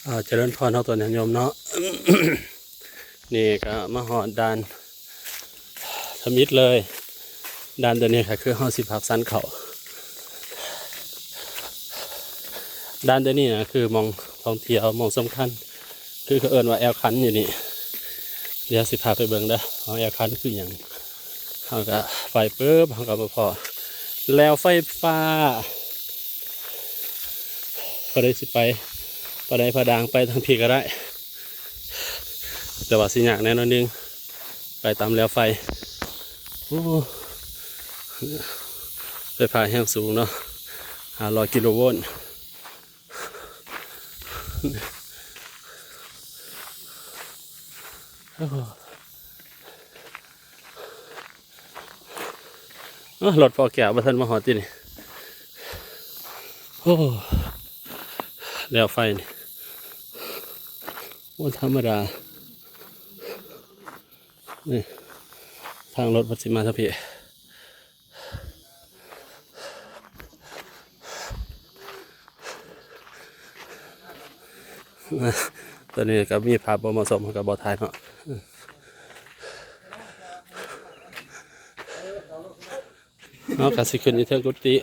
ອ່າ ຈະເລີນພອນເນາະ ຕອນຍາດໂຍມເນາະ. ນີ້ກະມາຮອດດ່ານທຳອິດເລີຍ. ດ່ານໂຕນີ້ກະຄືເຮົາຊິພາກສັນເຂົ້າ. ດ່ານໂຕນີ້ນະ ຄືໝ່ອງທ່ອງທ່ຽວ ໝ່ອງສຳຄັນ ຄືເຂົາເອີ້ນວ່າແອວຂັນຢູ່ນີ້. ດຽວຊິພາໄປເບິ່ງເດີ ວ່າແອວຂັນຄືຫຍັງ. ເຮົາກະໄປປຶບ ເຮົາກະມາພໍ້ແຫຼວໄຟຟ້າ. ຜູ້ໃດຊິໄປ ຜະດາຍຜະດາງ ໄປທາງພີ້ກະໄດ້ ແຕ່ວ່າຊິຍາກແດ່ໜ້ອຍໜຶ່ງ ໄປຕາມແຫຼວໄຟ. ໂອ້ ໄຟຟ້າແຮງສູງເນາະ ຫ້າຮ້ອຍກິໂລໂວນ. ໂອ້ ໂອ້ ລົດພໍ່ແກ້ວບໍ່ທັນມາຮອດຕິນີ້. ໂອ້ ແຫຼວໄຟນີ້ບໍ່ທຳມະດາ. ນີ້ ທາງລົດມັນຊິມາທາງພີ້. ຕອນນີ້ກະມີພາບບໍ່ເໝາະສົມ ເຮົາກະບໍ່ຖ່າຍເນາະ. ເຮົາກະຊິຂຶ້ນຢູ່ເທິງກຸຕິ.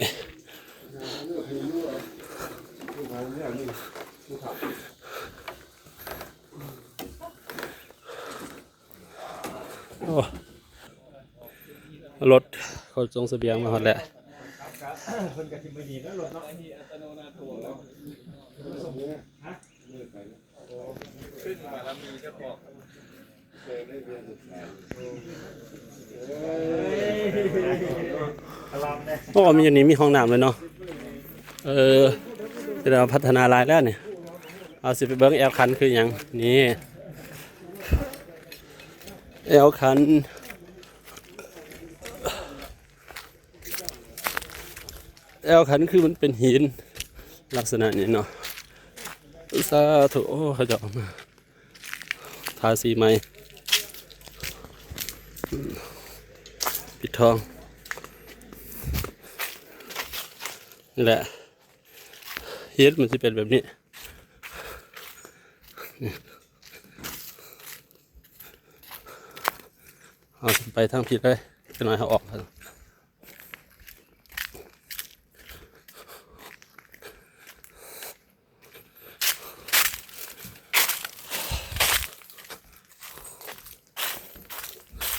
ໂອ້ ລົດຂົນສົ່ງສະບຽງມາຮອດແລ້ວ. ໂອ້ ມີ ຢູ່ນີ້ມີຫ້ອງນ້ຳເລີຍເນາະ. ເອີ ແຕ່ວ່າພັດທະນາຫຼາຍແລ້ວນີ້. ເຮົາຊິໄປເບິ່ງແອວຂັນຄືຫຍັງ. ນີ້ ແອວຂັນ ແອວຂັນຄືມັນເປັນຫີນລັກສະນະນີ້ເນາະ. ສາທຸ. ໂອ້ ເຂົາເຈົ້າເອົາມາທາສີໃໝ່ ປິດທອງ. ນີ້ແຫຼະ ຫີນມັນຊິເປັນແບບນີ້. ເຮົາໄປທາງຜິດເລີຍ ຈັກໜ້ອຍເຮົາອອກ.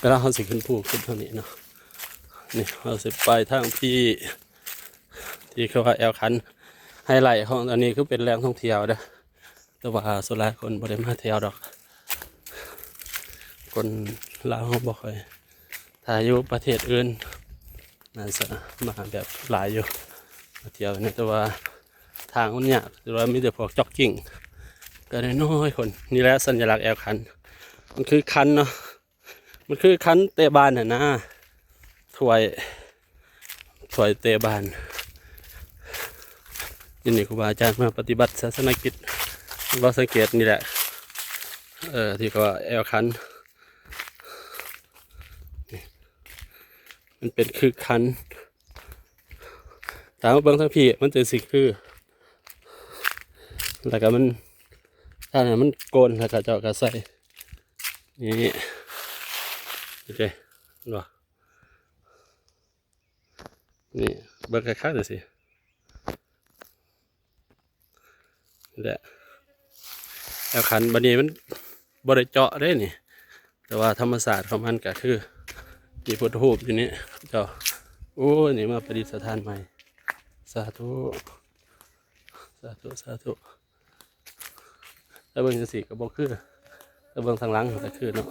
ເວລາເຮົາຊິຂຶ້ນພູຂຶ້ນທາງນີ້ເນາະ ນີ້ເຮົາຊິໄປທາງພີ້ ທີ່ເຂົາວ່າແອວຂັນ. ໄຮໄລຂອງອັນນີ້ຄືເປັນແຫຼ່ງທ່ອງທ່ຽວເດີ້. ແຕ່ວ່າສ່ວນຫຼາຍຄົນບໍ່ໄດ້ມາທ່ຽວດອກ ຄົນລາວເຮົາບໍ່ຄ່ອຍ. ຖ້າຢູ່ປະເທດອື່ນໜ້າຈະມາແບບຫຼາຍຢູ່ ມາທ່ຽວນະ ແຕ່ວ່າທາງມັນຍາກ ແຕ່ວ່າມີແຕ່ພວກຈັອກກິ້ງ ກະນ້ອຍໆຄົນ. ນີ້ແຫຼະສັນຍະລັກແອວຂັນ ມັນຄືຂັນເນາະ. ມັນຄືຂັນເຕະບານຫັ້ນນະ ຖ້ວຍ ຖ້ວຍເຕະບານ. ຢູ່ນີ້ຄູບາອາຈານມາປະຕິບັດສາສະນະກິດ ບໍ່ສັງເກດນີ້ແຫຼະ ເອີ ທີ່ເຂົາວ່າແອວຂັນ ມັນເປັນຄືຂັນ. ຖ້າມາເບິ່ງທາງພີ້ ມັນຈັ່ງຊິຄື ແລ້ວກະມັນ ທາງນັ້ນມັນໂກນ ແລ້ວເຂົາເຈົ້າກະໃສ່ ນີ້ ເຫັນບໍ່? ນີ້ ເບິ່ງຄັກໆຈັ່ງຊີ້ ນີ້ແຫຼະ ແອວຂັນ. ບາດນີ້ມັນບໍ່ໄດ້ເຈາະເດ້ນີ້ ແຕ່ວ່າທຳມະຊາດຂອງມັນກະຄືມີພຸດທະຮູບຢູ່ນີ້ ເຈົ້າ. ໂອ້ຍ ນີ້ມາປະດິດສະຖານໃໝ່. ສາທຸ ສາທຸ ສາທຸ. ແຕ່ເບິ່ງຈັ່ງຊີ້ກະບໍ່ຄື ແຕ່ເບິ່ງທາງຫຼັງກະຄືເນາະ.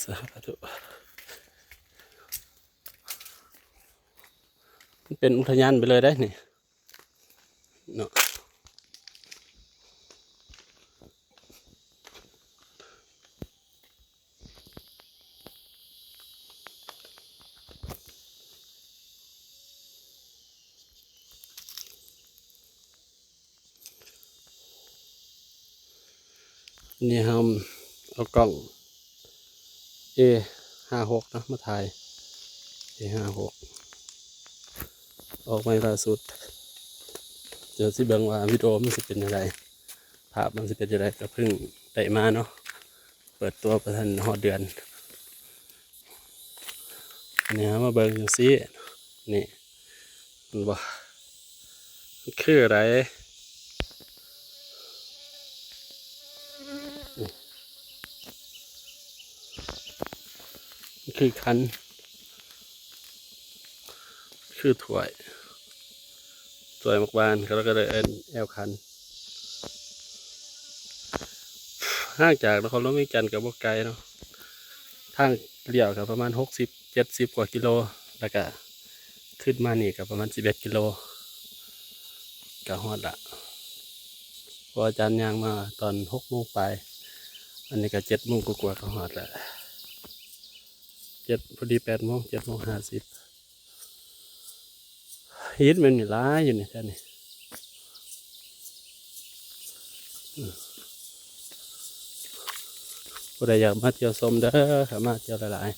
ສາທຸ. ມັນເປັນອຸທະຍານໄປເລີຍເດ້ນີ້ເນາະ. ນີ້ເຮົາເອົາກ້ອງ ເອ ຫ້າຫົກ ເນາະ ມາຖ່າຍ ເອ ຫ້າຫົກ ອອກໃໝ່ລ່າສຸດ. ດຽວຊິເບິ່ງວ່າວິດີໂອມັນຊິເປັນຈັ່ງໃດ ພາບມັນຊິເປັນຈັ່ງໃດ ກໍເພິ່ງໄດ້ມາເນາະ ເປີດຕົວບໍ່ທັນຮອດເດືອນ. ອັນນີ້ເຮົາມາເບິ່ງຈັ່ງຊີ້ ນີ້ ເຫັນບໍ່ ມັນຄືໃດ ນີ້ ມັນຄືຂັນ ຄືຖ້ວຍ ຖ້ວຍໝາກຫວ່ານ ເຂົາກໍເອີ້ນແອວຂັນ. ຫ່າງຈາກນະຄອນຫຼວງວຽງຈັນກໍບໍ່ໄກເນາະ ທາງລ້ຽວກໍປະມານຫົກສິບ ເຈັດສິບກວ່າກິໂລ ແລ້ວກໍຂຶ້ນມານີ້ກໍປະມານສິບເອັດກິໂລ ກໍຮອດລະ ເພາະອາຈານຍ່າງມາຕອນຫົກໂມງປາຍ ອັນນີ້ກໍເຈັດໂມງກວ່າໆ ກໍຮອດລະ ເຈັດ ພໍດີແປດໂມງ ເຈັດໂມງຫ້າສິບ. ຫີນມັນມີຫຼາຍຢູ່ນີ້ແຖວນີ້ ອືມ ຜູ້ໃດຢາກມາທ່ຽວຊົມເດີ ເຂົ້າມາທ່ຽວຫຼາຍໆ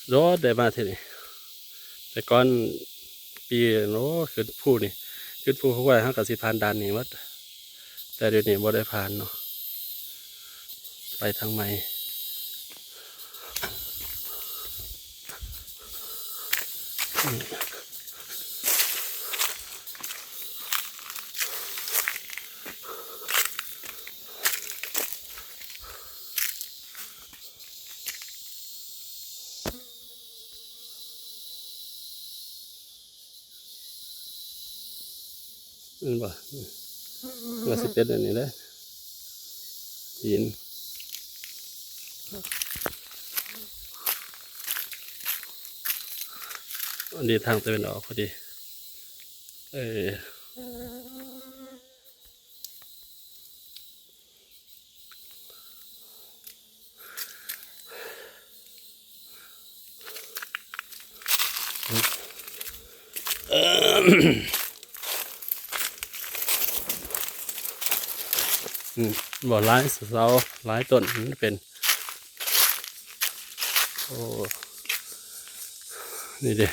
ໂດດໄດ້ມາທີ່ນີ້ ແຕ່ກ່ອນປີ ໂອ້ ຂຶ້ນພູນີ້ ຂຶ້ນພູເຂົາໄວ້ ເຮົາກໍຊິຜ່ານດ່ານນີ້ໝົດ ແຕ່ດຽວນີ້ບໍ່ໄດ້ຜ່ານເນາະ ໄປທາງໃໝ່. ແມ່ນບໍ່ ວ່າຊິເປັນອັນນີ້ແຫຼະ ຫີນ ອັນນີ້ທາງຕາເວັນອອກພໍດີ ເອີ. ອືມ ບໍ່ ຫຼາຍເສົາ ຫຼາຍຕົ້ນມັນເປັນ ໂອ້ ນີ້ເດ້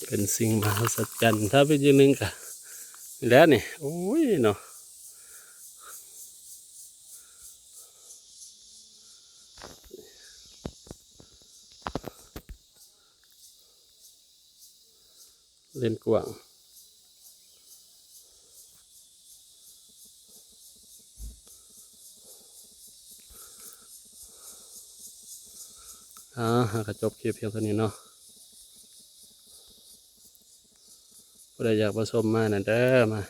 ເປັນສິ່ງມະຫັດສັດຈັນ. ຖ້າເປັນຢ່າງໜຶ່ງກະ ນີ້ແຫຼະນີ້ ໂອ້ຍເນາະ ເລນກວ້າງ. ອາ ເຮົາກະຈົບຄລິບພຽງເທົ່ານີ້ເນາະ. ຜູ້ໃດຢາກມາຊົມມານັ້ນເດີ ມາ